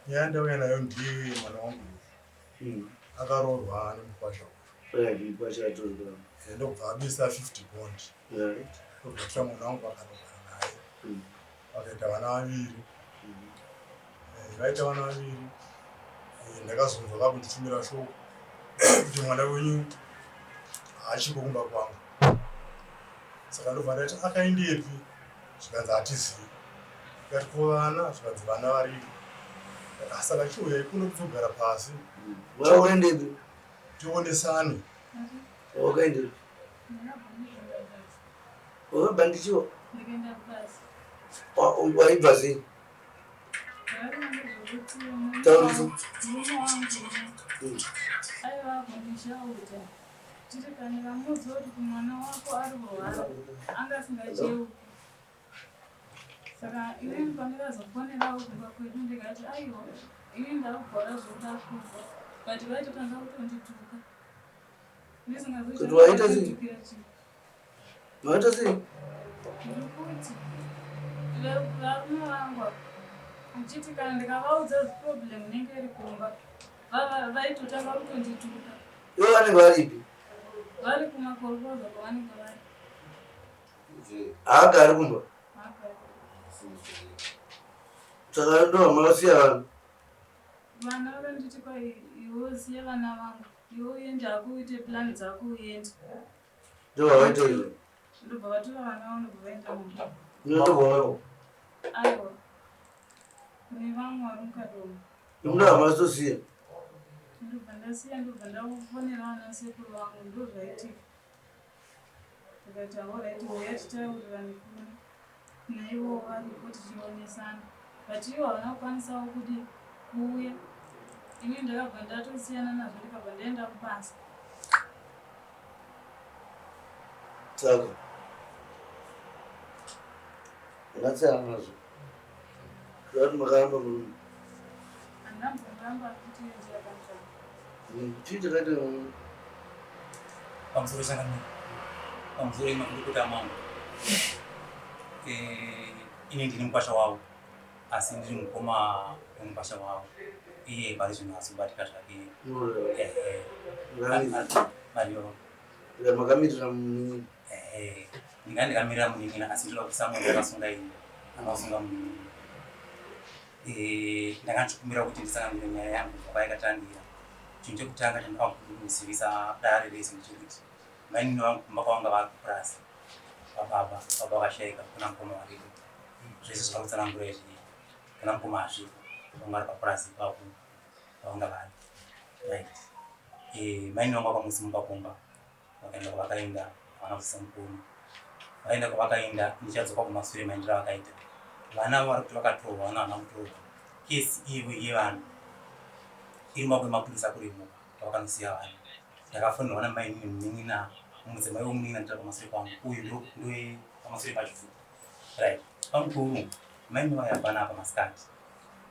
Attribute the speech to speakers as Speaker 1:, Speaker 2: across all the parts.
Speaker 1: Nyaya ndauya nayo ndiye mwana wangu uyu. Akaroorwa nemukwasha uyu.
Speaker 2: Mukwasha atorwa.
Speaker 1: Ndobva abisa 50 bond. Ndobva tora mwana wangu akanogara naye. Vakaita vana vaviri. Vaita vana vaviri. Ndakazonzwa vakunditumira shoko kuti mwana wenyu haachiko kumba kwangu. Saka ndobva ndati akaendepi? Zvikanzi hatizivi. Ndikati ko vana? Zvikanzi vana variko. Ah, saka chiuyai kuno kuzogara pasi.
Speaker 2: Wakaendepi?
Speaker 1: Tionesane.
Speaker 2: Wakaendepi? Wakabva ndichiwa? Waibva sei? Taurisa.
Speaker 3: Tiri kana vamuudza kuti kumwana wako ari kurwara anga asingacheuki. Saka inini pandakazofonerawo kumba kwedu ndikati aiwa ini ndakugwara zvokuda kufa but vaitotanga kutondituka.
Speaker 2: Kuti waita sei? Waita sei?
Speaker 3: Ndikuti varume vangu ndichiti kana ndikavaudza problem inenge iri kumba vaitotanga kutondituka.
Speaker 2: Ivo vanenge varipi?
Speaker 3: Vari kumakorokoza kwavanenge vari.
Speaker 2: Haagari kumba. Saka ndohamavasiya vanhu.
Speaker 3: Vana vakanditi kwai iwe siya vana vangu iwe uende hako uite plan dzako uende.
Speaker 2: Ndovavaita izvo.
Speaker 3: Ndobva vatora vana vangu ndobva vaenda mumba.
Speaker 2: Ndinotobva
Speaker 3: Aiwa. Kune vamwe vari mukadoma.
Speaker 2: Ndoda hamasitosiya.
Speaker 3: Ndobva ndasiya ndobva ndafonera vana sekuru vangu ndozvaitika. Ndikati alright uya titaurirane kuno. Naivo varipo tichionesana. But ivo havana kukwanisawo kudi kuuya. Ini ndakabva ndatosiyana nazvo ndikabva ndaenda kubasa.
Speaker 2: Saka makasiyana nazvo. Zvati makaramba murume.
Speaker 3: Handambomuramba kuti njira pamushana.
Speaker 2: Chii chakaita murume?
Speaker 4: Pamusoro changamire. Pamusoro emakurukota amambo. Ini ndini mukwasha wavo asi ndiri mukoma wemukwasha wavo. Iye pari zvino asi kubatika zvake. Variyo.
Speaker 2: Makamirira munin'ina.
Speaker 4: Ndinga ndikamirira munin'ina asi ndoda kuisa munhu akasunga ini akasunga munin'ina. Ndanga ndichikumbira kuti ndisanangure nyaya yangu kubva payakatangira. Chinhu chekutanga chandinoda kuzivisa dare rese ndechekuti mainini vangu kumba kwavanga vari kupurazi vababa, baba vakashaika kuna mukoma variko. Zvese zvavari kutsanangura izvi kuna mukoma hazviko, vanga vari papurazi ipapo pavanga vari. Right. Mainini vangu vakamusimuka kumba vakaenda kwavakaenda havana kuzisa mukoma. Vaenda kwavakaenda ndichadzoka kumasure maendero avakaita. Vana vari kuti vakatorwa vana havana kutorwa. Kesi ivo yevana iri mumaoko emapurisa kurimuka kwavakanosiya vana. Ndakafonerwa namainini munin'ina mudzimai wemunin'ina ndiri pamasure pangu uyu ndoye pamasure pacho futi. Right. Pamukuru mainini vaya panapa masikati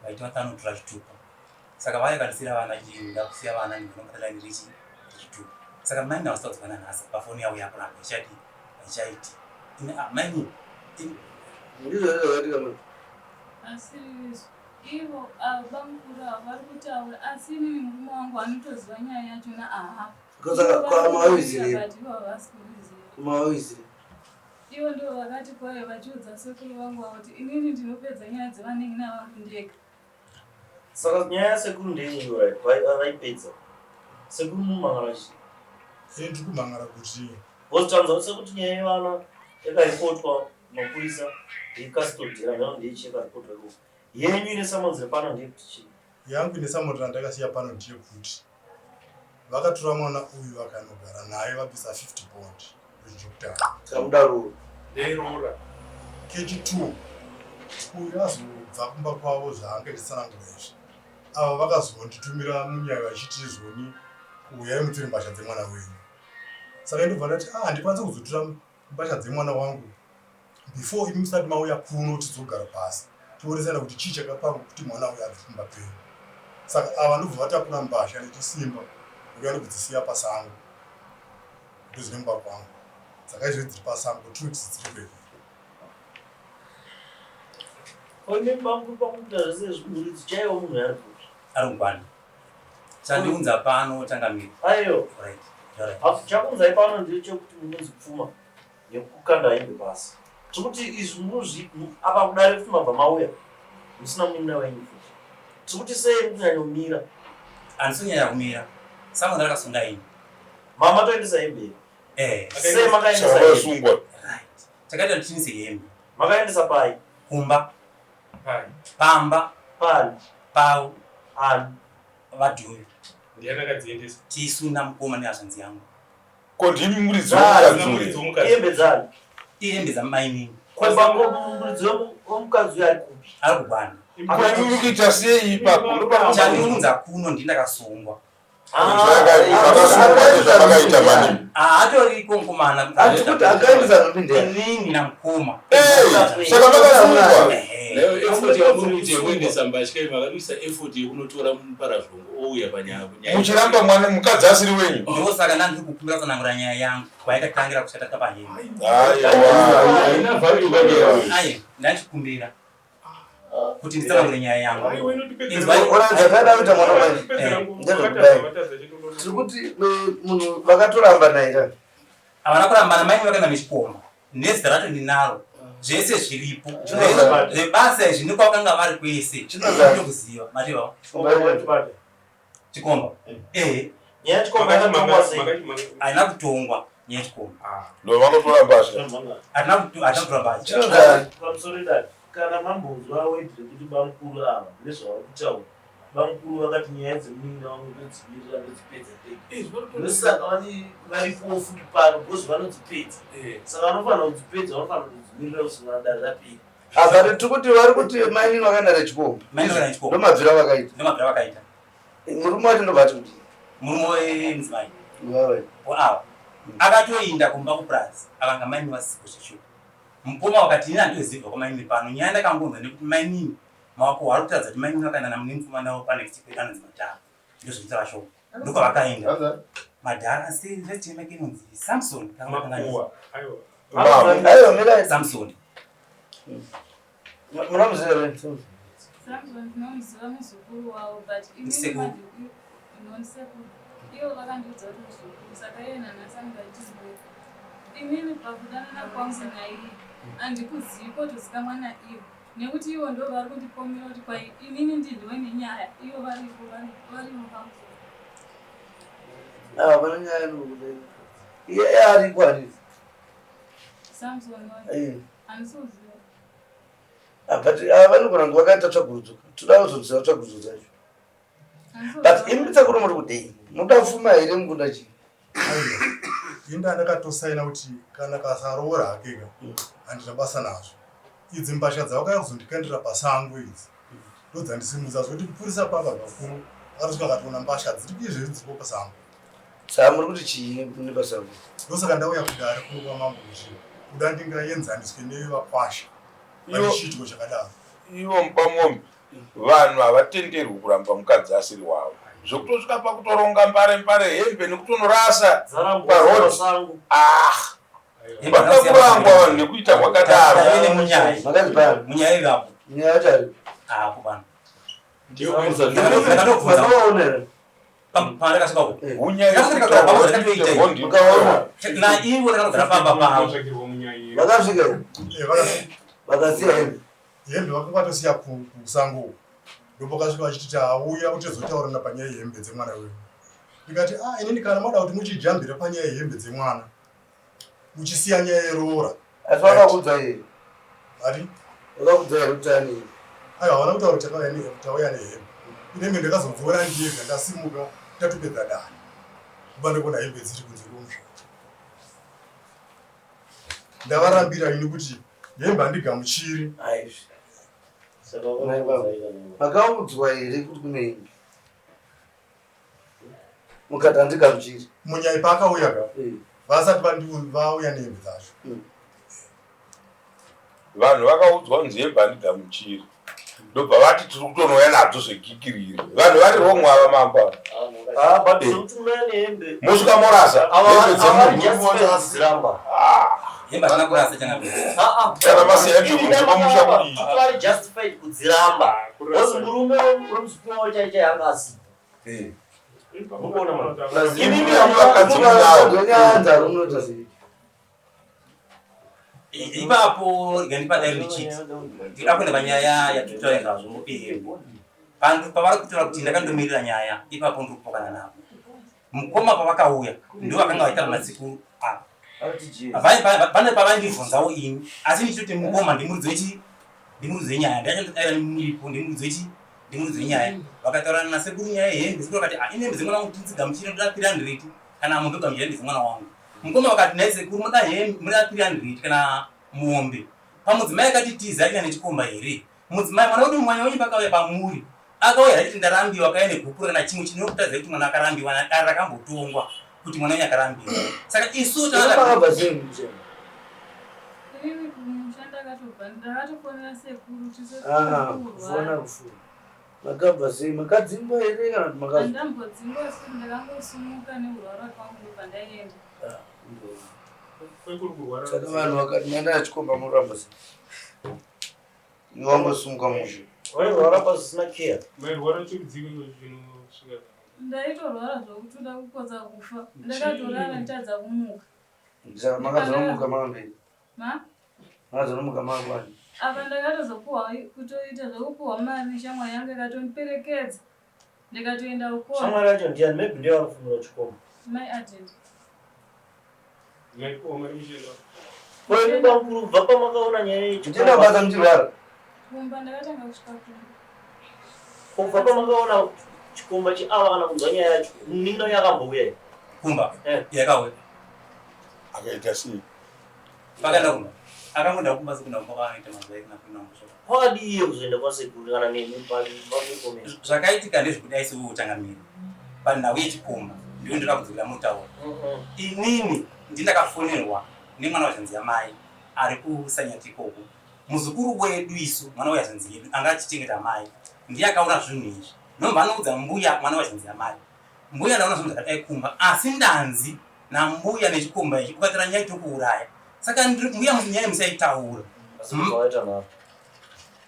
Speaker 4: vaiti vatanotora chitupa. Saka vaya vakandisiira vana chii ndakusiya vana ndinobata line rechi rechitupa. Saka mainini havasi kudzoka nanhasi pafoni yavo yakuramba ichadi haichaiti. Ini ah mainini ini
Speaker 2: Ndizvo here zvakaitika manje?
Speaker 3: Asi ivo ava bamukuru ava vari kutaura asi inini murume wangu anotoziva nyaya yachona aha.
Speaker 2: Saka kwamawizire.
Speaker 3: But ivo havasi kuriziva.
Speaker 2: Mawizire.
Speaker 3: Ivo ndivo vakati kwayo vachiudza sekuru vangu avo kuti inini ndinopedza nyaya dzevanin'ina vangu ndega.
Speaker 5: Saka nyaya yasekuru ndeiyi right vaipedza. Sekuru mumhangara chii?
Speaker 1: Ini ndiri kumhangara kuti
Speaker 5: Because tanzwa sekuti nyaya yevana yakaripotwa mapurisa yecustody rameno ndeichi yakaripotwa ikoko. Yenyu ine summons repano ndeyekuti chii?
Speaker 1: Yangu ine summons randakasiya pano ndeyekuti vakatora mwana uyu vakanogara naye vabvisa 50 bond ndochokutanga.
Speaker 2: Tamuda roora.
Speaker 1: Ndeiroora. Kechi2 uyu azobva kumba kwavo zvaanga achitsanangura izvi. Ava vakazonditumira munyaya vachiti izvoni uyai mutore mbatya dzemwana wenyu. Saka ndobva ndati ah handikwanisi kuzotora mbatya dzemwana wangu before imi musati mauya kuno tizogara pasi tionesana kuti chii chakapa kuti mwana uyu abve kumba kwenyu. Saka ava ndobva vatakura mbatya nechisimba ndokuya ndokudzisiya pasango ndodzine mumba kwangu. Saka izvo dziri pasango 2 weeks dziri kwezviri.
Speaker 5: Koine bamukuru pakuita zvese izvi muridzi chaiwo munhu ari kupi?
Speaker 4: Ari kugwanda. Chandiunza pano changamire.
Speaker 5: Aiyo.
Speaker 4: Right. Right.
Speaker 5: Hafu chakunzai pano ndechekuti munonzi pfuma nekukanda hembe pasi. Tikuti izvi munozvi apa kudare futi mabva mauya musina munin'ina wenyu futi. Tikuti sei mukunyanyomira?
Speaker 4: Handisi kunyanya kumira. Sango ndakasunga ini.
Speaker 5: Mama toendesa hembe here?
Speaker 4: Eh.
Speaker 5: Sei makaendesa hembe?
Speaker 6: Saka
Speaker 4: Right. Takaita kuti tinise hembe.
Speaker 5: Makaendesa pai?
Speaker 4: Kumba.
Speaker 7: Pai.
Speaker 4: Pamba.
Speaker 5: Pani.
Speaker 4: Pau.
Speaker 5: Ani.
Speaker 4: Vadhuyu.
Speaker 7: Ndiani akadziendesa?
Speaker 4: Tisu namukoma nehazvanzi yangu.
Speaker 6: Ko ndimi muridzi
Speaker 5: Ah,
Speaker 6: wemukadzi
Speaker 7: Muridzi
Speaker 6: uyu?
Speaker 7: womukadzi.
Speaker 5: Hembe dzani?
Speaker 4: Ihembe dzamainini.
Speaker 5: Kumba muridzi wemukadzi uyu ari kupi?
Speaker 4: Ari kugwanda.
Speaker 6: Ko imi muri kuita sei ipapo? Ndopano-
Speaker 4: Chandiunza kuno ndini ndakasungwa.
Speaker 6: Zvakasungwa nezvamakaita manje.
Speaker 4: Haatoriko mukomana.
Speaker 2: Hatikuti akaendesa nhumbi ndeyani.
Speaker 4: Inini namukoma.
Speaker 6: Eh, saka makasungwa.
Speaker 4: Ehe.
Speaker 8: Nayo effort yamuri kuita yekuendesa mbatya iyi makatoisa effort yekunotora muparazvongo ouya panyaya.
Speaker 6: Muchiramba mwana mukadzi asiri wenyu.
Speaker 4: Ndosaka ndandiri kukumbira kutsanangura nyaya yangu kwayakatangira kusvika tasvika pahembe.
Speaker 6: Aiwa.
Speaker 8: Haina value panyaya.
Speaker 4: Aye, ndachikumbira kuti nditsanangure nyaya yangu.
Speaker 7: Aiwa, inotipedzera
Speaker 4: Inzwai.
Speaker 2: Ona zvakaida kuita mwana manje.
Speaker 7: Inotipedzera nguva.
Speaker 2: Ndezvekudai.
Speaker 7: Vatadza chitondoro.
Speaker 2: Tiri kuti eh, munhu vakatoramba naye ka.
Speaker 4: Havana kurambana mai vakaenda nechikomba. Nezita racho ndinaro. Zvese zviripo.
Speaker 2: Chinozara.
Speaker 4: Zvebasa izvi nekwavakanga vari kwese.
Speaker 2: Chinozara.
Speaker 4: Ndokuziva. Mativa. Chikomba. Eh,
Speaker 5: Nyaya yechikomba yakatongwa sei?
Speaker 4: haina kutongwa nyaya yechikomba.
Speaker 6: Ndo vanotora mbatya.
Speaker 4: Hatina kutora mbatya.
Speaker 2: Chinozara.
Speaker 5: Pamusoro idari, kana mambonzwa wedhi rekuti bamukuru ava nezvavari kutaura, bamukuru vakati nyaya dzemunin'ina wangu ndodzimirira ndodzipedza ndega. Ndosaka varipowo futi pano because vanodzipedza. Saka vanofanira kudzipedza, vanofanira kudzimirira kusvikira dare rapera.
Speaker 2: Apa tiri kuti vari kuti mainini vakaenda nechikomba.
Speaker 4: Mainini vakaenda nechikomba.
Speaker 2: Ndomabvira vakaita.
Speaker 4: Ndomabvira vakaita.
Speaker 2: Murume wacho ndobva ati kudii?
Speaker 4: Murume wemudzimai.
Speaker 2: Vawe.
Speaker 4: Ava. Akatoinda kumba kupurazi akanga mainini vasipo zvecho. Mukoma wakati ini handitoziva kwamainini pano. Nyaya ndakangonzwa nekuti mainini maoko ari kutaridza kuti mainini vakaenda namune mukomana wavo panext kwedu anonzi Madhara. Ndozvinoita vashoma. Ndokwavakaenda. Madhara asi first name yake inonzi Samson.
Speaker 7: Makuwa. Aiwa.
Speaker 6: Mama.
Speaker 2: Aiwa mirai.
Speaker 4: Samson.
Speaker 2: Munomuziva here?
Speaker 3: Samson ndinomuziva muzukuru wavo but inini
Speaker 4: Ndisekuru.
Speaker 3: manje ndonisekuru ivo vakandiudza kuti muzukuru saka iye nanhasi anenge achiziveka inini pakudanana kwangu naiye handikuzivi kotozikamwa naivo nekuti ivo ndo vari kundipomera kuti kwai inini ndindiwe nenyaya ivo varipo varimo pamusoro.
Speaker 2: Ah, hapana nyaya inobuda. Iye ariko handiti.
Speaker 3: Samson wacho
Speaker 2: Eh.
Speaker 3: handisi kuziva.
Speaker 2: Ah, but ah, vanogona kunge vakaita tsvagurudzo. Toda kuzoziva tsvagurudzo dzacho.
Speaker 3: Handisi
Speaker 2: But
Speaker 3: kuziva.
Speaker 2: imi tsekuru muri kudei? Munoda pfuma here mukuda chii?
Speaker 1: Aiwa. Ini ndakatosaina kuti kana kasaroora hakeka handina basa nazvo. Idzi mbatya dzavakauya kuzondikandira pasango idzi ndodzandisimudza zvekuti mupurisa pava vakuru akatosvika akatoona mbatya dziri izvezvi dziripo pasango.
Speaker 2: Saka muri kuti chii nepasango?
Speaker 1: Ndosaka ndauya kudare kuno kwamambo kuti kuda ndingaenzaniswe nevakwasha vane chiitiko chakadaro.
Speaker 6: Ivo mupamombe vanhu havatenderwi kuramba mukadzi asiri wavo. Zvekutosvika pakutoronga mbare mbare hembe nekutonorasa.
Speaker 5: Dzarambwa
Speaker 6: Parodi.
Speaker 5: pasango.
Speaker 6: Ah,
Speaker 4: Hembe
Speaker 6: vanoda
Speaker 4: dzakasiyana
Speaker 6: kurangwa vanhu nekuita kwakadaro.
Speaker 4: Taive nemunyai.
Speaker 2: Makazi pano.
Speaker 4: Munyai ivapo.
Speaker 2: Nyaya yacho ari.
Speaker 4: Apo pano.
Speaker 8: Ndiyekuendesa
Speaker 4: Ndakatobvunza.
Speaker 2: Makawaona here?
Speaker 4: Pandakasvika uko.
Speaker 2: Eh.
Speaker 6: Hunyaya
Speaker 4: Ndakasvika pamba ndakatoita iyi.
Speaker 6: bondi.
Speaker 2: Mukaona.
Speaker 4: Naivo takanogara pamba pavo.
Speaker 7: Kutsvagirwa munyai.
Speaker 2: Vakasvika here?
Speaker 1: Eh, vakasvika
Speaker 2: Vakasiya hembe.
Speaker 1: hembe vakanga vatosiya kusango uko. Ndopakasvika vachiti tauya kuti tizotaurana panyaya yehembe dzemwana wedu. Ndikati ah inini kana mada kuti muchijambira panyaya yehembe dzemwana muchisiya nyaya yeroora.
Speaker 2: Asi vakakuudza here?
Speaker 1: Ati
Speaker 2: Vakakuudza here kuti ani?
Speaker 1: aiwa havana kutaura kuti tauya nehembe. Ine hembe ndakazodziona ndiyega ndasimuka tatopedza dare. Kuba ndikuona hembe dziri kunze kwomusha. Ndavarambira ini kuti hembe handigamuchiri.
Speaker 2: Aizvi.
Speaker 5: Saka vakakuudzai kana
Speaker 2: Makaudzwa here kuti kune hembe? Mukati handigamuchiri.
Speaker 1: Munyai paakauya ka
Speaker 2: Eh.
Speaker 1: vasati vauya nehembe dzacho.
Speaker 6: Vanhu vakaudzwa kunzi hembe handigamuchiri. Ndobva vati tiri kutonouya nadzo zvegikiriri. Vanhu vari wrong ava mambo ava.
Speaker 5: Ah, but zvekuti unouya nehembe.
Speaker 6: Mosvika morasa
Speaker 5: Ava
Speaker 6: hembe dzemunhu.
Speaker 5: vari just dziramba.
Speaker 6: Ah.
Speaker 4: Hembe hatina kurasa changamire.
Speaker 6: Kana masiya hembe kunze kwemusha kudii?
Speaker 9: Vari justified kudziramba. Because murume wemuzukuru wavo chaiye chaiye anga asipo. Mukuona manje.
Speaker 6: Imimi vakadzi munawo.
Speaker 4: Ipapo rega ndipadai ndichiti ndinoda kuenda panyaya yatitaura zvazvo panhu pavari kutaura kuti ndakandomirira nyaya ipapo ndiri kupokana navo. Mukoma pavakauya ndivo vakanga vaitaura nasekuru ava. Pane pavaindibvunzawo ini asi ndichitoti mukoma ndimuridzi wechi ndimuridzi wenyaya ndakatodaira muripo ndimuridzi wechi ndimuridzi wenyaya vakataurana nasekuru nyaya yehembe sekuru vakati ah, ini hembe dzemwana wangu tindzigamuchire ndoda 300 kana mombe gamuchira hembe dzemwana wangu. Mukoma vakati nhai sekuru munoda hembe munoda 300 kana mombe pamudzimai akati tiza aina nechikomba here mudzimai mwana wedu mwana wenyu pakauya pamuri akauya achiti ndarambiwa akauya negupuro kana chimwe chinokutadzai kuti mwana akarambiwa nadare rakambotongwa kuti mwana wenyu akarambiwa saka isu
Speaker 2: Makabva sei mumusha?
Speaker 3: Inini kumusha ndakatobva ndakatofonera sekuru
Speaker 2: Ah, kufona kufona. Makabva sei? Makadzingwa here kana kuti makazi?
Speaker 3: Andambodzingwa asi ndakangosumuka nekurwara kwangu ndobva ndaenda.
Speaker 2: Saka vanhu vakati maenda nechikomba moramba sei? Iwe wangosumuka mushe.
Speaker 9: Wairwara pasisina care.
Speaker 7: Mairwara chirudziko zvinosvika.
Speaker 3: Ndaitorwara zvokutoda kukotsa kufa. Ndakatorara nditadza kumuka.
Speaker 2: Saka makazonomuka mamberi.
Speaker 3: Ma?
Speaker 2: Makazonomuka mangwani.
Speaker 3: Apa ndakatozopuwa kutoita zvekupuwa mari neshamwari yangu ikatondiperekedza. Ndikatoenda ukoro.
Speaker 9: Shamwari yacho ndiani? Maybe ndiye vari kufungira chikomba.
Speaker 3: Mai Agent.
Speaker 9: Ko imi bamukuru kubva pamakaona nyaya yechikomba.
Speaker 2: Muchienda kubasa muchirwara?
Speaker 3: Kumba ndakatanga kusvika kumba.
Speaker 9: Kubva pamakaona chikomba chiava kana kunzwa nyaya yacho, munin'ina uya akambouya here?
Speaker 4: Kumba? Yakauya.
Speaker 6: Akaita sei?
Speaker 4: Vakaenda kumba. Akangoenda kumba sekunda kumba kwaanoita mazuva ekuna kuna musha.
Speaker 9: Kwakadii iye kuzoenda kwasekuru kana nemi pamukomera?
Speaker 4: Zvakaitika ndezvekudai sewe uchangamire panhau yechikomba ndiwe ndoda kudzokera mutaura. Inini ndindakafonerwa nemwana wazhanzi yamai ari kusanyati ikoko. Muzukuru wedu isu mwana wehazvanzi yedu anga achichengeta mai ndiye akaona zvinhu izvi. Ndomba anoudza mbuya mwana wehazvanzi yamai. Mbuya ndaona zvinhu zvakadai kumba asi ndanzi nambuya nechikomba ichi ukatora nyaya tokuuraya. Saka mbuya nyaya musaitaura.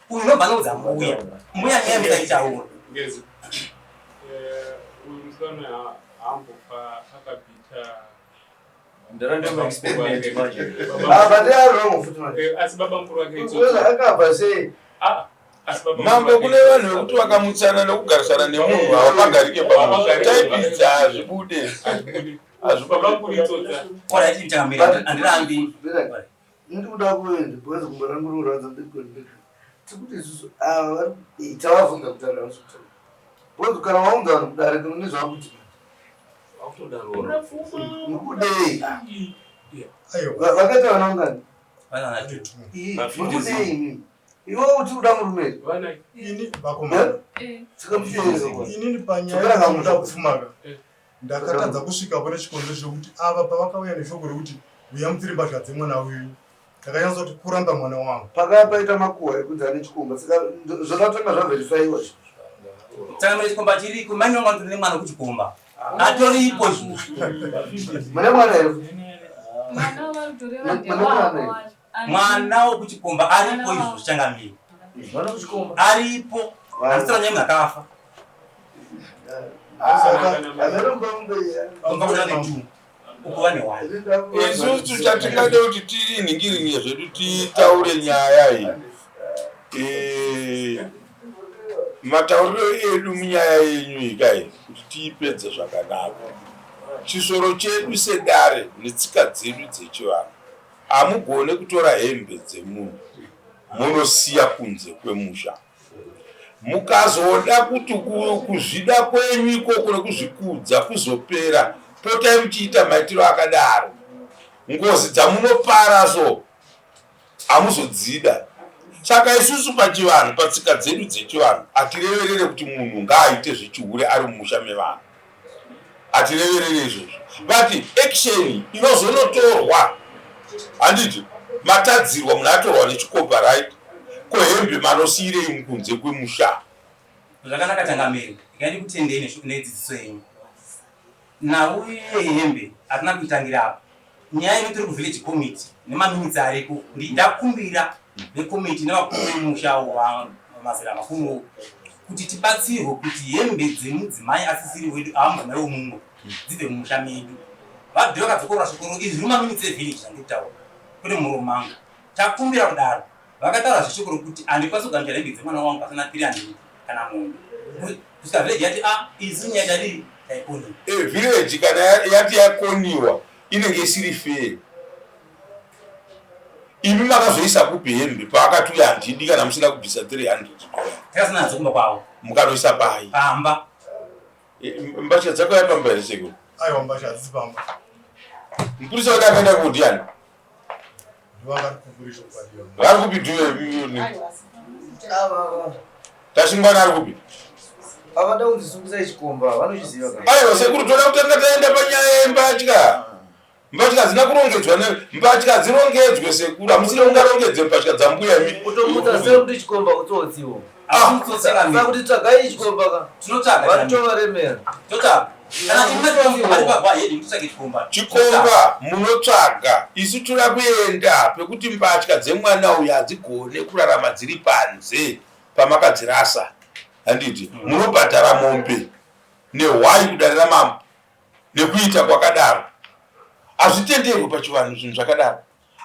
Speaker 4: Uyu ndomba anoudza mbuya. Mbuya nyaya musaitaura.
Speaker 7: Ngezi. Eh, uyu musikana haambofa akabvita
Speaker 2: Ah, but they are wrong futi manje.
Speaker 7: Eh, asi baba mukuru wake
Speaker 2: Kuweza akabva sei?
Speaker 6: Mambo kune vanhu vekuti vakamutsana nekugarisana nemunhu havapagarike pamusha taipidza hazvibude
Speaker 4: Handirambi.
Speaker 2: Ndikuda kuenda because gumbo rangu rinorwadza ndikuenda. Tikuti isusu ava vari eh, tavavhunza kutaura havasi kutaura. Because kana waunza vanhu kudare kune zvakuti mukudei. Vakaita vana ungani? Ii, Mukudei imimi. Iwe uti kuda murume here?
Speaker 1: Ini vakomana.
Speaker 2: Saka muchienda kwa.
Speaker 1: Inini panyaya yekuda kupfumaka ndakatadza kusvikapo nechikonzero chekuti ava pavakauya neshoko rekuti uya mutiri mbatya dzemwana uyu ndakanyatsa kuti kuramba mwana wangu.
Speaker 2: Pakaya paita makuhwa ekunzi ane chikomba saka zvakatanga zvaverifaiwa izvo.
Speaker 4: Changamire chikomba chiriko mai vangu vanotori nemwana wekuchikomba. Atoripo izvozvo.
Speaker 2: Mune mwana here?
Speaker 3: Mwana wavari kutoreva ndewavo wacho.
Speaker 4: Mwana wekuchikomba aripo izvozvo changamire.
Speaker 2: Mwana wekuchikomba
Speaker 4: aripo. Handitaura nyaya munhu akafa. Kumba kuna netu. Uko vane wani.
Speaker 6: Isusu chatingade kuti tirinhingiringe zvedu titaure nyaya iyi. Eh, matauriro edu munyaya yenyu iyi kai kuti tiipedze zvakanaka. Chisoro chedu sedare netsika dzedu dzechivanhu hamugone kutora hembe dzemunhu monosiya kunze kwemusha. Mukazoda kuti kuzvida kwenyu ikoko nekuzvikudza kuzopera, potai muchiita maitiro akadaro. Ngozi dzamunopara so hamuzodzida. Saka isusu pachivanhu, patsika dzedu dzechivanhu, hatireverere kuti munhu ngaaite zvechihure ari mumusha mevanhu. Hatireverere izvozvo. But action inozonotorwa, handiti matadzirwa, munhu atorwa nechikomba right? Ko hembe manosiirei kunze kwemusha?
Speaker 4: Zvakanaka changamire, regai ndikutendei nedzidziso yenyu. Nhau yehembe hatina kuitangira apa. Nyaya ino tiri kuvillage committee. Nemaminitsi ariko ndakumbira vekomiti nevakuru vemusha vamazera makuru kuti tibatsirwe kuti hembe dzemudzimai asisiri wedu ava mudzimai womumwe dzibve mumusha medu. Vabve vakadzokorora shoko ro izvi rumaminitsi evillage zvandiri kutaura kwete muromo mangu. Takumbira kudaro vakataura zveshoko rokuti handikwanisi kugamuchira hembe dzemwana wangu pasina 300 kana mombe kusvika village yati a isu nyaya tadii taikoniwa.
Speaker 6: Eh, village kana yati yakoniwa inenge isiri fair. Imi makazoisa kupi hembe paakati uya handidi kana musina kubvisa 300 dollars?
Speaker 4: Takasina nadzo kumba kwavo.
Speaker 6: Mukanoisa pai?
Speaker 4: Pamba.
Speaker 6: E, mbatya dzako yapamba here sekuru?
Speaker 1: Aiwa mbatya hadzisi pamba.
Speaker 6: Mupurisa wedu akaenda kudiani? Vari kupi dhuve? Tashingwana ari kupi?
Speaker 2: Avada kunzisungisa chikomba vanochiziva.
Speaker 6: Aiwa sekuru toda kutanga taenda panyaya yembatya. Mbatya hadzina kurongedzwa ne mbatya hadzirongedzwe sekuru hamusiri mungarongedze mbatya dzambuya imi.
Speaker 2: Kutomutsa sei kuti chikomba utsotsiwo.
Speaker 4: Ah,
Speaker 2: Saka kuti tsvagai chikomba ka.
Speaker 4: Tinotsvaga.
Speaker 2: Vanotovaremera.
Speaker 4: Totsvaga. Kana timati pagwa hedu titsvage chikomba.
Speaker 6: Chikomba munotsvaga isu toda kuenda pekuti mbatya dzemwana uyu hadzigone kurarama dziri panze pamakadzirasa handiti munobhadhara mombe nehwai kudare ramambo nekuita kwakadaro hazvitenderwe pachivanhu zvinhu zvakadaro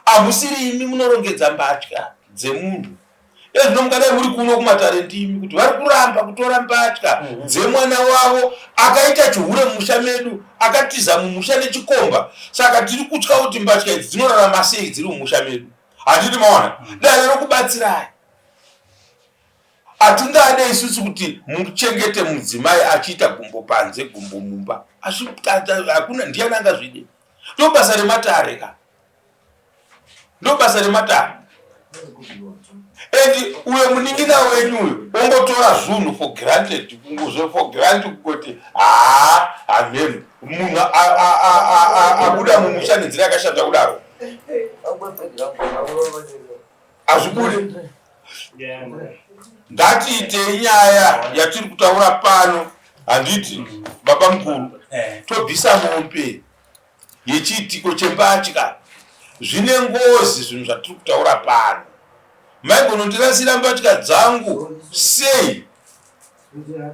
Speaker 6: hamusiri imi munorongedza mbatya dzemunhu ezvino mungadai muri kuno kumatare ndimi kuti vari kuramba kutora mbatya mhm. dzemwana wavo akaita chihure mumusha medu akatiza mumusha nechikomba saka tiri kutya kuti mbatya idzi dzinorarama sei dziri mumusha medu handiti maona mhm. dare rokubatsirai Hatingade isusu kuti muchengete mudzimai achiita gumbo panze gumbo mumba. Hakuna ndiyani angazvide. Ndobasa rematare ka. Ndobasa rematare. And uyo munin'ina wenyu uyo ongotora zvunhu for granted kungozve for granted kungoti haa hameno munhu abuda mumusha nenzira yakashata kudaro. Hazvibude. Ngatiitei nyaya yatiri kutaura pano handiti baba mukuru eh. tobvisa mombe yechiitiko chembatya zvine ngozi zvinhu zvatiri kutaura pano maigonondirasira mbatya dzangu sei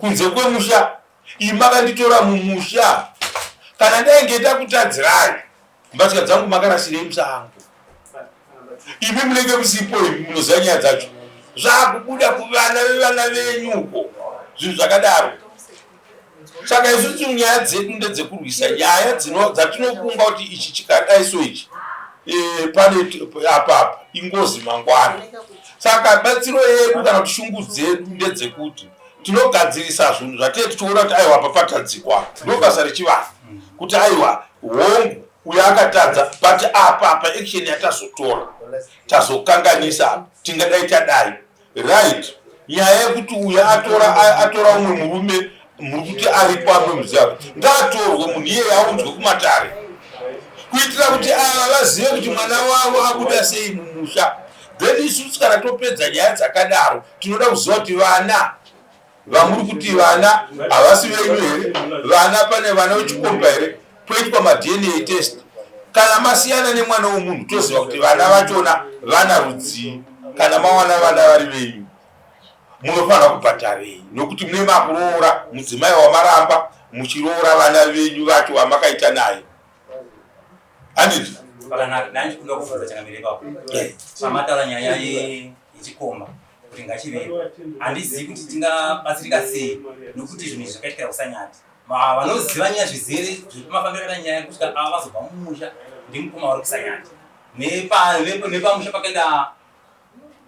Speaker 6: kunze kwemusha iyi makanditora mumusha kana ndainge ndakutadzirai mbatya dzangu makarasirei musango imi munenge musipo imi munoziva nyaya dzacho zvakubuda kuvana vevana venyu uko zvinhu zvakadaro saka isusu nyaya dzedu ndedzekurwisa nyaya dzatinofunga kuti ichi chikadai so ichi e, pane apapa ingozi mangwana saka batsiro yedu kana kuti shungu dzedu ndedzekuti tinogadzirisa zvinhu zvatee tichiona kuti aiwa papatadzikwa ndobasa rechivanhu kuti aiwa hongu uyo akatadza but apa apa action yatazotora tazokanganisa apa tingadai tadai right nyaya yekuti uyo atora atora umwe murume muri kuti aripo amwe muziva ngaatorwe munhu iyeye aunzwe kumatare kuitira kuti ava vazive kuti mwana wavo abuda sei mumusha then isusu kana topedza nyaya dzakadaro tinoda kuziva kuti vana vamuri kuti vana havasi venyu here vana pane vana vechikomba here poitwa madna test kana masiyana nemwana wemunhu toziva kuti vana vachona vana rudzii kana mawana vana vari venyu munofanira kubhadharei nokuti mune makuroora mudzimai wamaramba muchiroora vana venyu vacho vamakaita naye handiti
Speaker 4: Pakanaka, ndanga ndichikumbira kubvunza changamire ipapo. Pamataura nyaya yechikomba kuti ngachivepo. Handizivi kuti tingabatsirika sei nokuti zvinhu izvi zvakaitikira kuSanyati. Vanoziva nyaya zvizere zvemafambiro akaita nyaya kusvika ava vazobva mumusha ndimukoma vari kuSanyati. Nepamusha pakaenda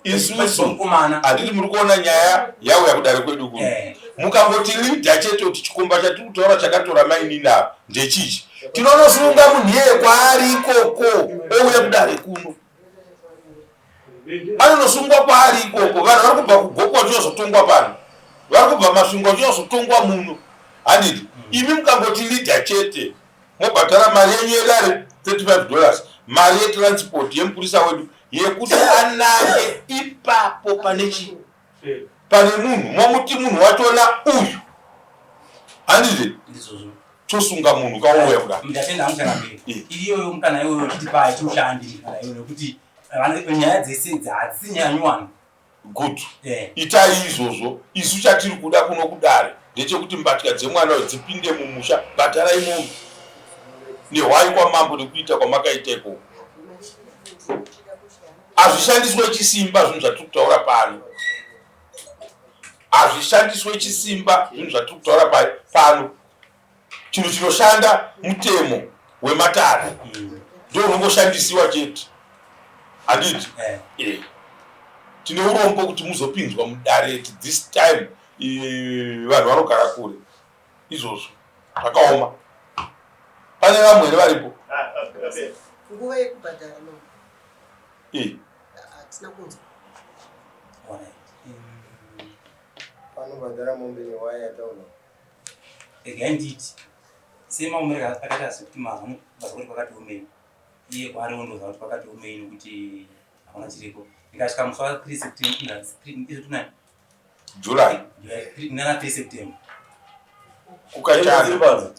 Speaker 6: isusu handiti muri kuona nyaya yauya kudare kwedu kuno eh. mukangoti leader chete kuti chikomba chatiri kutaura chakatora mainini ava ndechichi tinonosunga munhu iyeye kwaari ikoko ouya kudare kuno anonosungwa kwaari ikoko vanhu vari kubva kugokwa vachiyozotongwa pano vari kubva masvingo vachiyozotongwa muno handiti imi mukangoti leader chete mobhadhara mari yenyu yedare 35 dollars mari yetransport yemupurisa wedu yekuti anange ipapo pane chii pane munhu momuti munhu wachona uyu handiti Tosunga munhu kauya kuda.
Speaker 4: Ndatenda hangu changamire. Iriyoyo mukana iyoyo chitipai tiushandi mukana iyoyo nekuti nyaya dzese dzadzisi nyaya nyowani.
Speaker 6: Good. Itai izvozvo. Isu chatiri kuda kuno kudare ndechekuti mbatya dzemwana uyu dzipinde mumusha. Bhadharai mombe nehwai kwamambo nekuita kwamakaita ikoko. Hazvishandiswe chisimba zvinhu zvatiri kutaura pano. Hazvishandiswe chisimba zvinhu zvatiri kutaura pano. Chinhu chinoshanda mutemo wematare ndo unongoshandisiwa chete handiti? Eh. Eh. Tine urombo kuti muzopinzwa mudare at this time vanhu vanogara kure izvozvo zvakaoma. Pane vamwe here varipo?
Speaker 10: Nguva yekubhadhara no.
Speaker 6: Eh.
Speaker 10: Hatina kunzwa.
Speaker 11: Panobhadhara mombe nehwai yataurwa.
Speaker 4: Regai nditi semaomero akaita sekuti mazwa mazwa kuti kwakati omei iye kwaari ondoziva kuti kwakati omei nokuti hakuna chiriko ndikasvika musi wa 3 September izvo tunani
Speaker 6: July
Speaker 4: nana 3 September
Speaker 6: kukachana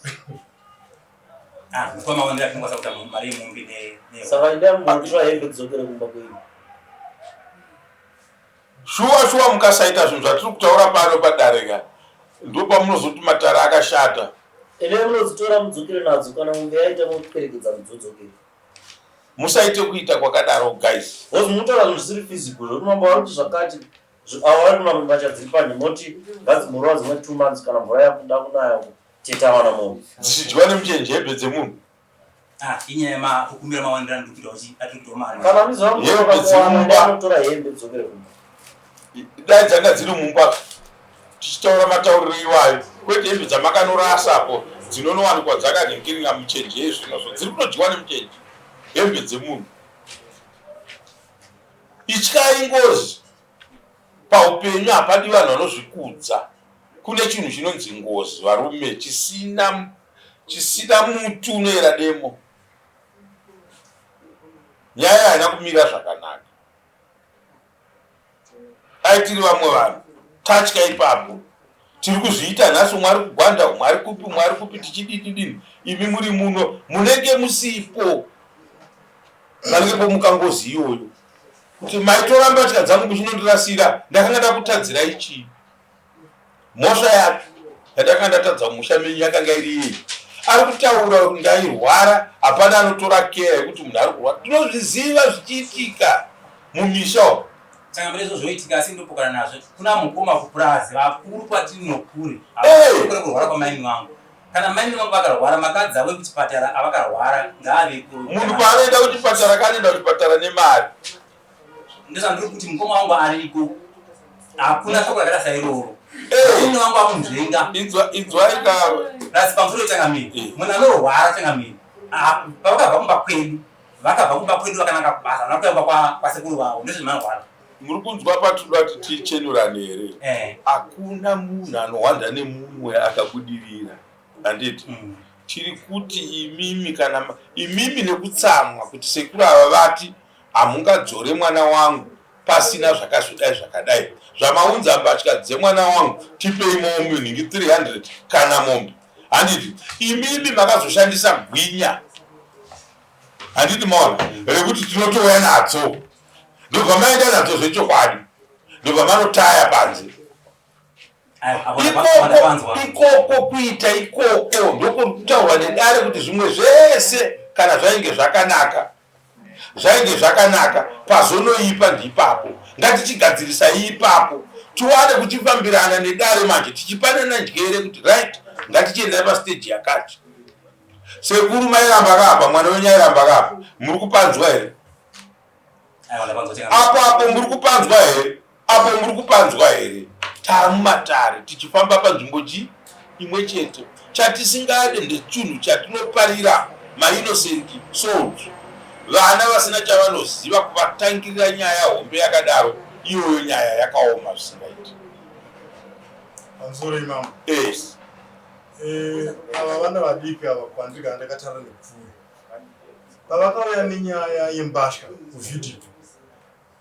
Speaker 4: ah mukoma wangu ndakangwasa kuita mari yemombe ne
Speaker 9: saka endai munotora hembe dzokere kumba kwenyu.
Speaker 6: Shuwa shuwa mukasaita zvinhu zvatiri kutaura pano padare ka ndopamunozoti matare akashata.
Speaker 9: Endai munodzitora mudzokere nadzo kana mombe yaita moperekedza mudzodzokere.
Speaker 6: Musaite kuita kwakadaro guys.
Speaker 9: Because munotaura zvinhu zvisiri physical zvekuti mambo vari kuti zvakati avo vari kunwa mbatya dziri panze moti ngadzimborova dzimwe 2 months kana mvura yakuda kunaya uko tete awana mombe.
Speaker 6: Dzichidyiwa nemuchenje hembe dzemunhu.
Speaker 4: Ah, inyaya yemakukumbira mawandira ndiri kuita uchi atiri kuita mari.
Speaker 9: Kana muziva
Speaker 6: Hembe
Speaker 9: munotora
Speaker 6: dzemumba.
Speaker 9: anotora hembe dzokere kumba.
Speaker 6: Dai dzanga dziri mumba tichitaura matauriro iwayo kwete hembe dzamakanorasa apo dzinonowanikwa dzakanhingiringa muchenje yezvinozvo dziri kutodyiwa nemuchenje hembe dzemunhu. Ityai ngozi paupenyu hapadi vanhu vanozvikudza kune chinhu chinonzi ngozi varume chisina chisina muti unoera demo. Nyaya haina kumira zvakanaka. Dai tiri vamwe vanhu tatya ipapo. Tiri kuzviita nhasi umwe ari kugwanda umwe ari kupi umwe ari kupi tichidididini imi muri muno munenge musipo panenge pomuka ngozi iyoyo kuti maitora mbatya dzangu muchinondirasira ndakanga ndakutadzirai chii Mhosva yacho yandakanga ndatadza mumusha menyu yakanga iri yei? Ari kutaura kuti ndairwara, hapana anotora care yekuti munhu ari kurwara. Tinozviziva zvichiitika mumisha umu.
Speaker 4: Changamire izvo zvoitika asi ndopokana nazvo. Kuna mukoma kupurazi vakuru kwatiri nokure. Havakure kurwara kwamaini vangu. Kana maini vangu vakarwara makadzi avo ekuchipatara avakarwara ngaaveko.
Speaker 6: Munhu paanoenda kuchipatara kanoenda kuchipatara nemari.
Speaker 4: Ndozvandiri kuti mukoma wangu ariko. Hakuna shoko rakaita sairoro. Murume wangu akunzvenga.
Speaker 6: Inzwai ka.
Speaker 4: Plus pamusoro changamire. Munhu anorwara changamire. Ah, pavakabva kumba kwedu. Vakabva kumba kwedu vakananga kubasa, havana kuenda kwa kwasekuru vavo. Ndozvemanorwara.
Speaker 6: Muri kunzwa patinoda kuti tichenurane here?
Speaker 4: Eh.
Speaker 6: Hakuna munhu anohwanda nemumwe akabudirira. Handiti? Tiri kuti imimi kana imimi nekutsamwa kuti sekuru ava vati Hamungadzore mwana wangu pasina zvakazodai zvakadai. Zvamaunza mbatya dzemwana wangu tipei mombe nhingi 300 kana mombe. Handiti imimi makazoshandisa gwinya handiti maona rekuti tinotouya nadzo ndobva maenda nadzo zvechokwadi ndobva manotaya panze ikoko ikoko kuita ikoko ndokutaurwa nedare kuti zvimwe zvese kana zvainge zvakanaka zvainge zvakanaka pazonoipa ndipapo ngatichigadzirisai ipapo tiwane kuchifambirana nedare manje tichipanana njere kuti right ngatichiendai pasteji yakati sekuru mairamba kapa mwana wenyu airamba kapa muri kupanzwa here Apo apo muri kupanzwa here? Apo muri kupanzwa here? Taamumatare tichifamba panzvimbo chi imwe chete. Chatisingade ndechinhu chatinoparira mainnocent souls, vana vasina chavanoziva kuvatangirira nyaya hombe yakadaro. Iyoyo nyaya yakaoma zvisingaiti.
Speaker 1: Pamusoro imambo.
Speaker 6: Yes.
Speaker 1: Eh, ava vana vadiki ava kwandiri kana ndakatara nekupfuura Pavakauya nenyaya yembatya kuvhidhiyo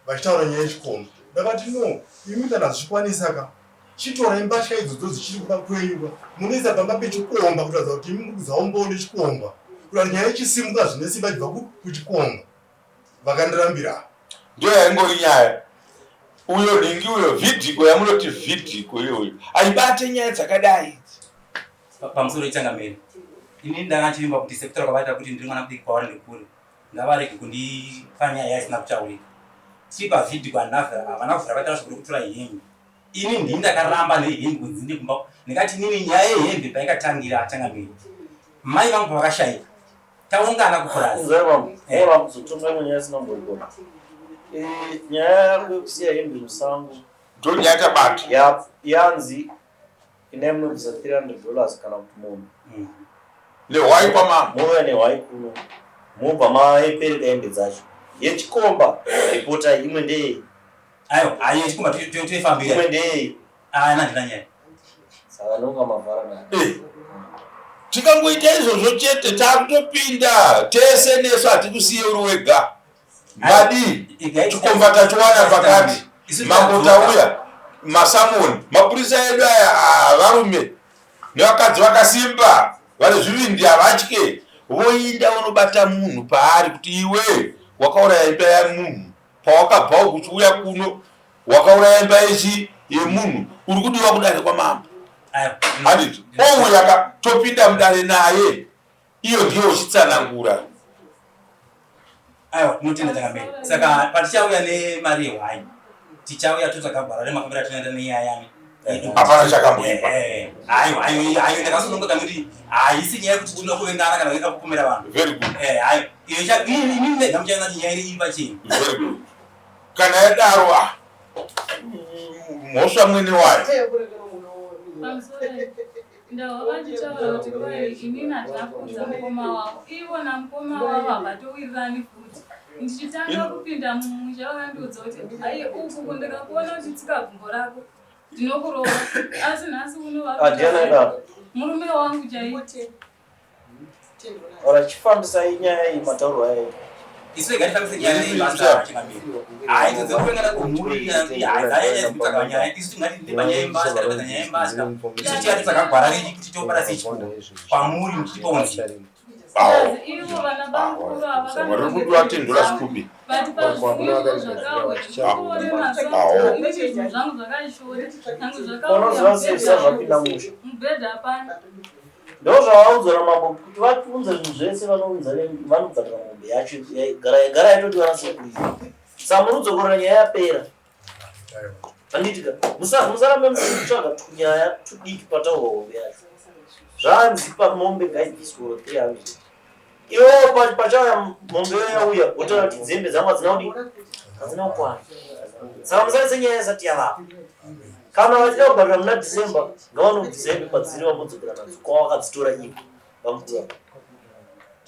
Speaker 1: vachitaura nyaya yechikomba ndakati no imi kana zvichikwanisa ka Chitorai mbatya idzodzo dzichiri kuda kwenyuka munoisa pamba pechikomba kuratidza kuti imi muri kuzaumbawo nechikomba kuratidza nyaya ichisimuka zvine simba ichibva kuchikomba. Vakandirambira.
Speaker 6: Ndiyo yaingori nyaya. Uyo nhingi uyo vhidhiko yamunoti vhidhiko iyoyo haibate nyaya dzakadai idzi.
Speaker 4: Pamusoro ichangamire. Ini ndanga ndichivimba kuti sekutaura kwavaita kuti ndiri mwana mudiki kwavari ndikure. Ngavarege kundipa nyaya isina kutaurika. Tiri pavhidhiko havana kuvhura vaitaura shoko rekutora hembe. Ini ndini ndakaramba nehembe kunzi ndinde kumba ndikati inini nyaya yehembe paikatangira changamire. Mai vangu pavakashaika taungana kupurazi.
Speaker 9: Inzwai bambo, eh. ora kuzotonga imwe nyaya isina kumborikona. Eh, nyaya yako yekusiya hembe musango.
Speaker 6: Ndonyaya tabata.
Speaker 9: Ya, yanzi inai munobvisa 300 dollars kana kuti mombe.
Speaker 6: Nehwai kwamambo.
Speaker 9: Mouya nehwai kuno. Mobva mapereka hembe dzacho. Yechikomba ripota imwe ndeyei?
Speaker 4: Ayo, ayo yechikomba toifambira.
Speaker 9: Imwe ndeyei?
Speaker 4: Ah, nandina nyaya.
Speaker 9: Saka ndonga mavhara nayo.
Speaker 6: Eh. Tikangoita izvozvo chete takutopinda tese nesu hatikusiye uri wega. Madii? Chikomba tachiwana pakati. Mambo tauya. Masamoni, mapurisa edu aya ah, varume nevakadzi vakasimba vane zvivindi havatye. Voinda vonobata munhu paari kuti iwe wakauraya imba yemunhu pawakabva uku uchiuya kuno wakauraya imba yechi yemunhu uri kudiwa kudare kwamambo. Handiti ouya ka topinda mudare naye iyo ndiyo uchitsanangura.
Speaker 4: Aiwa tinotenda changamire. Saka patichauya nemari yehwai tichauya totsvaga gwara remafambiro atinoenda nenyaya yami.
Speaker 6: Hapana chakamboipa.
Speaker 4: Aiwa aiwa aiwa ndakasununguka kuti haisi nyaya yekuti tinoda kuvengana kana kuda kupomera vanhu.
Speaker 6: Very good.
Speaker 4: Eh aiwa iyo cha ini ndega muchaona kuti nyaya iri pachena.
Speaker 6: Very good. Kana yadaro ah mhosva mwene wayo.
Speaker 3: Ndahwa vachitaura kuti kwai inini handina kuudza mukoma wavo ivo namukoma wavo havatowirirani futi ndichitanga kupinda mumusha vakandiudza kuti aye uku ndikakuona uchitsika gumbo rako ndinokurova asi nhasi uno murume wangu chaiye
Speaker 9: Ora chifambisai nyaya iyi matauriro ayaita.
Speaker 4: Isu rega tifambise nyaya iyi basa changamire. Hayi todze kuvengana kumhuri hayi dzanyanya kutsvaga nyaya isu tingati tine panyaya yembatya tapedza nyaya yembatya isu tiya titsvaga gwara renyu kuti topara sei chikoro kwamuri muchitipawo nzira.
Speaker 3: Ivo vana bamukuru ava
Speaker 6: Vari kudiwa tendura zvikumi.
Speaker 3: But pazvinhu zvakauya zvinhu zvangu zvakashota nyange
Speaker 9: Unoziva sei zvapinda musha.
Speaker 3: Mubhedha hapana.
Speaker 9: Ndozvavaudzwa namambo kuti vaunze zvinhu zvese vanounza vanobhadhara mombe yacho gara yatodiwa nasekuru. Saka muri kudzokorora nyaya yapera. Handitika musarambe muchitsvaga tunyaya tudiki pataurwa hombe yacho. Zvanzi pamombe ngaibviswe 300. Iwo pachauya mombe iyo yauya wotaura kuti dzembe dzangu hadzina kudii hadzina kukwana. Saka musaise nyaya isati yavapo. Kana vachida kubhadhara muna December ngavanobvisa hembe padziri vambodzokera nadzo kwavakadzitora ivo vamukuru ava.